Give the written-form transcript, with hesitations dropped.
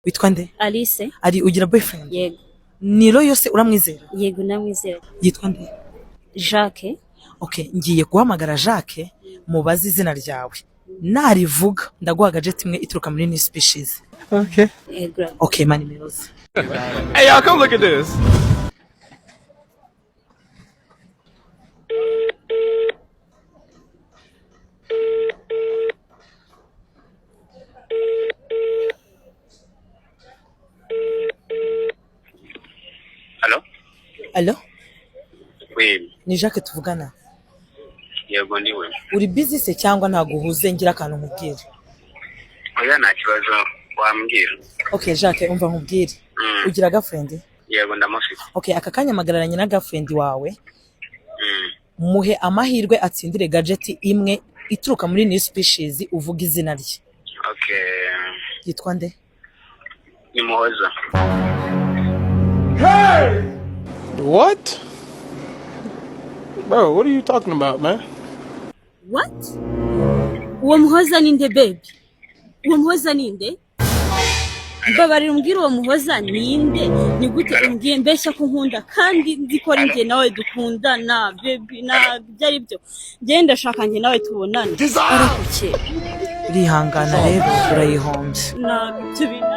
Witwa nde? Alice. Ari ugira boyfriend? Yego. Niro yose uramwizera? Yego, namwizera. Yitwa nde? Jacques. Okay, ngiye guhamagara Jacques mubaze izina ryawe, narivuga ndaguha gadget imwe ituruka muri New Species. Okay. Yego. Okay, mani nimero ze. Hey, y'all, come look at this. Halo? Allo? Oui, Ni Jacques tuvugana? Yego, niwe. Uri busy se cyangwa ntabwo uhuze? Ngira akantu nkubwire. Oya, nta kibazo, wambwira. Okay Jacques, umva nkubwire. Ugira girlfriend? Yego, ndamufite. Okay, aka kanya mpagararanye na girlfriend wawe. Muhe amahirwe atsindire gadget imwe ituruka muri New Species, uvuga izina rye. Okay. Yitwa nde? Ni Muhoza. What? Bro, what are you talking about, man? What? Uwo Muhoza ninde, baby? Uwo Muhoza ninde? Mbabarira umbwire, uwo Muhoza ninde? Ni gute umbwiye mbeshya ko nkunda kandi nzi ko ari njye nawe dukundana? Baby, ntabwo ibyo ari byo. Njye ndashaka njye nawe tubonane, ariko Urihangana rero, urayihombye. Ntabwo ibyo bintu.